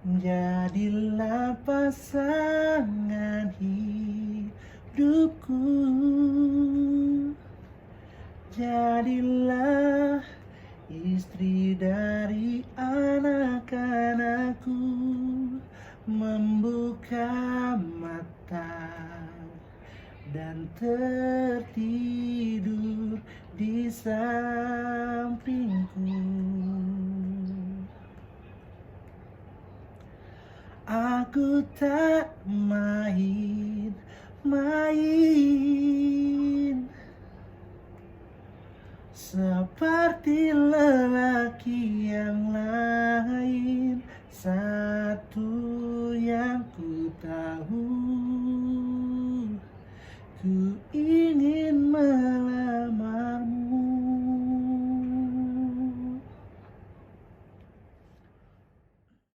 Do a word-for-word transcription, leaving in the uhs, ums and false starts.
Jadilah pasangan hidupku, jadilah istri dari anak-anakku, membuka mata dan tertidur di sampingku. Aku tak main-main seperti lelaki yang lain.